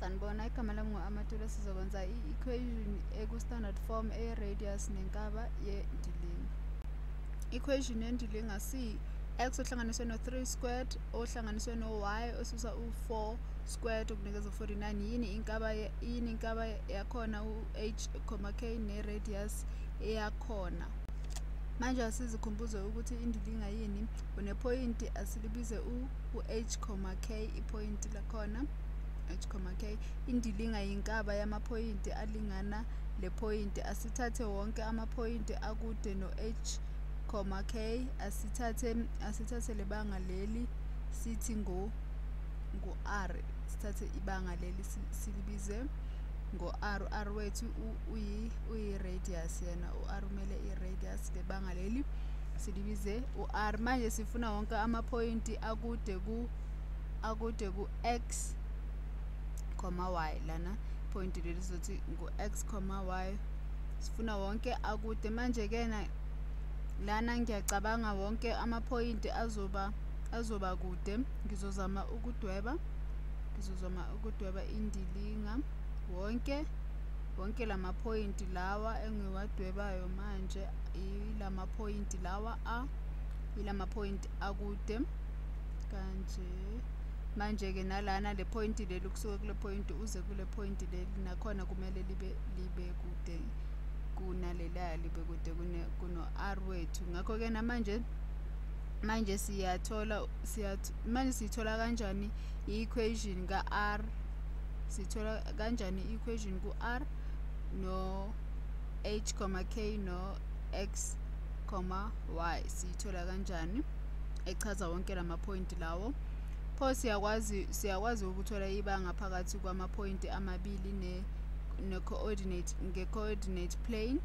Sanibona, igama lami ngu-Amatula. Sizokwenza i-equation eku-standard form e-radius nenkaba yendilinga. Equation yendilinga c x ohlanganiswe no-3 squared ohlanganiswe no-y osusa u-4 squared okunikeza u-49. Yini inkaba yakhona u-h, k ne-radius eyakhona? Manje asizikhumbuze ukuthi indilinga yini. Unephoyinti, asilibize u-h, k, iphoyinti lakhona h, k. Indilinga yinkaba yamaphoyinti alingana le phoyinti. Asithathe wonke amaphoyinti akude no-h, k. Asithathe lebanga leli, sithi ngu-r. Sithathe ibanga leli, silibize ngo-r. R wethu uyi-radius yena, u-r umele i-radius. Lebanga leli silibize u-r. Manje sifuna wonke amaphoyinti akude ku-x, y. Lana point leli sizothi ngu-x, y. Sifuna wonke akude. Manje-ke lana ngiyacabanga wonke amaphoyinti azoba kude. Ngizozama ukudweba indilinga. Wonke lamaphoyinti lawa engiwadwebayo manje ilamaphoyinti lawa, ilamaphoyinti akude kanje. Manje-ke nalana le phoyinti leli, kusuka kule phoyinti uze kule phoyinti leli, nakhona kumele libe kude kunalelaya, libe kude kuno-r wethu. Ngakho-ke namanje manje siyathola manje siyithola kanjani i-equation ka-r? Sithola kanjani i-equation ku-r no h, k no x, y? Siyithola kanjani echaza wonke lamaphoyinti lawo? Pho siyakwazi ukuthola ibanga phakathi kwamaphoyinti amabili ne ne-coordinate nge-coordinate plane.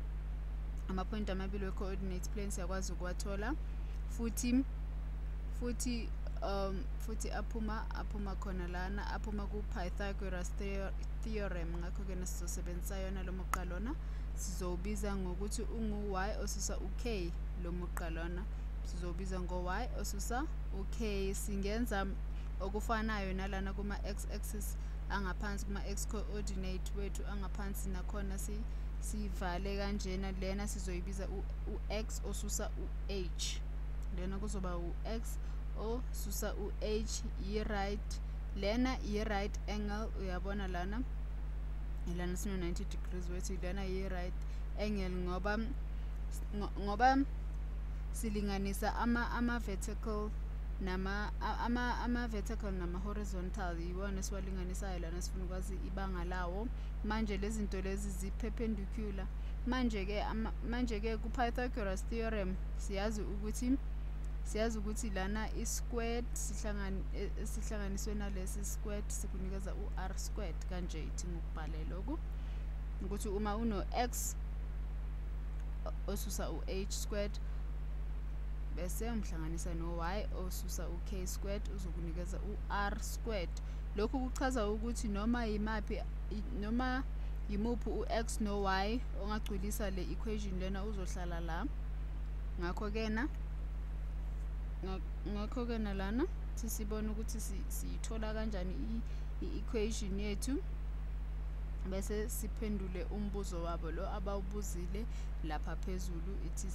Amaphoyinti amabili we-coordinate plane siyakwazi ukuwathola futhi aphuma khona lana, aphuma ku-Pythagoras theorem. Ngakho-ke sizosebenzisa yona lo muqa lona, sizowubiza ngokuthi ungu-y osusa u-k. Lo muqa lona sizowubiza ngo-y osusa u-k. Singenza okufanayo nalana kuma-x axis angaphansi, kuma-x coordinate wethu angaphansi nakhona sivale kanjena. Lena sizoyibiza u-x osusa u-h. Lena kuzoba u-x osusa u-h. I-right lena, i-right angle. Uyabona lana, lana sino 90 degrees wethu. Lena i-right angle ngoba silinganisa ama vertical nama horizontal, yiwona esiwalinganisayo lana, sifuna ukwazi ibanga lawo. Manje lezi zinto lezi zi-perpendicular. Manje-ke ku-Pythagoras theorem siyazi ukuthi lana i-squared sihlanganiswe nalesi squared sikunikeza u-r squared kanje. Ithi ngokubhale lokhu ukuthi uma uno-x osusa u-h squared bese umhlanganisa no-y osusa u-k squared, uzokunikeza u-r squared. Lokhu kuchaza ukuthi noma yimuphi u-x no-y ongagcwalisa le equation lena uzohlala la. Ngakho-ke nalana sisibona ukuthi siyithola kanjani i-equation yethu bese siphendule umbuzo wabo lo abawubuzile lapha phezulu. Ithi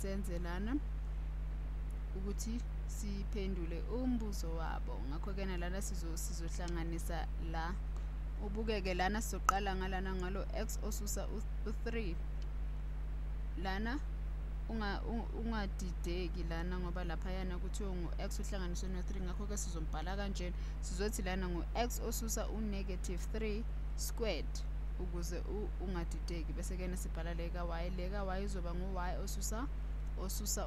senze lana ukuthi siphendule umbuzo wabo. Ngakho-ke nalana sizohlanganisa la, ubukeke lana. Sizoqala ngalana, ngalo x osusa u-3 lana. Ungadideki lana ngoba laphayana kuthiwa ngu-x uhlanganiswe no-3. Ngakho-ke sizombhala kanjena, sizothi lana ngu-x osusa u-negative 3 squared ukuze ungadideki. Bese-ke sibhala le ka-y. Le ka-y izoba ngu-y osusa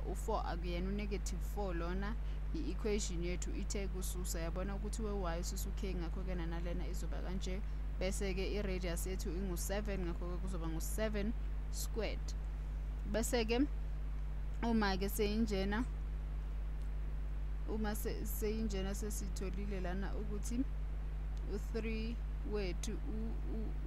u-4. Akuyena u-negative 4 lona, i-equation yethu ithe kususa. Yabona ukuthi we-y ususa u-k, ngakho-ke nalena izoba kanje. Bese-ke i-radius yethu ingu-7, ngakho-ke kuzoba ngu-7 squared. Bese-ke uma-ke seyinjena, uma seyinjena, sesitholile lana ukuthi u-3 wethu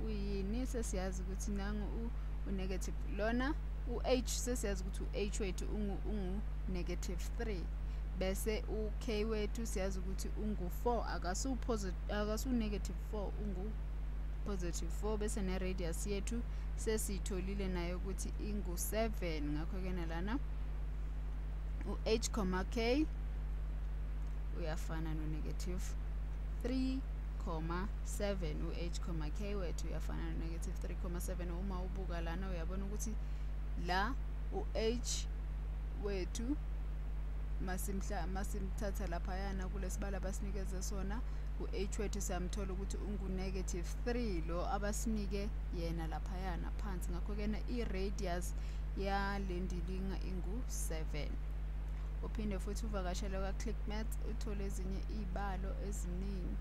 uyini. Sesiyazi ukuthi nangu u-negative lona u-h. Sesiyazi ukuthi u-h wethu ungu-negative 3. Bese u-k wethu siyazi ukuthi ungu-4, akasu-negative 4, ungu-positive 4. Bese ne-radius yethu sesiyitholile nayo ukuthi ingu-7. Ngakho-ke nalana u-h, k uyafana no-negative 3,7. U-h, k wethu uyafana no-negative 3,7. Uma ubuka lana uyabona ukuthi la u-h wethu masimthatha laphayana kulesibalo abasinikeze sona, u-h wethu siyamthola ukuthi ungu-negative 3, lo abasinike yena laphayana phansi. Ngakho-ke i-radius yale ndilinga ingu-7. Uphinde futhi uvakashele kwa-Click Maths uthole ezinye iy'balo eziningi.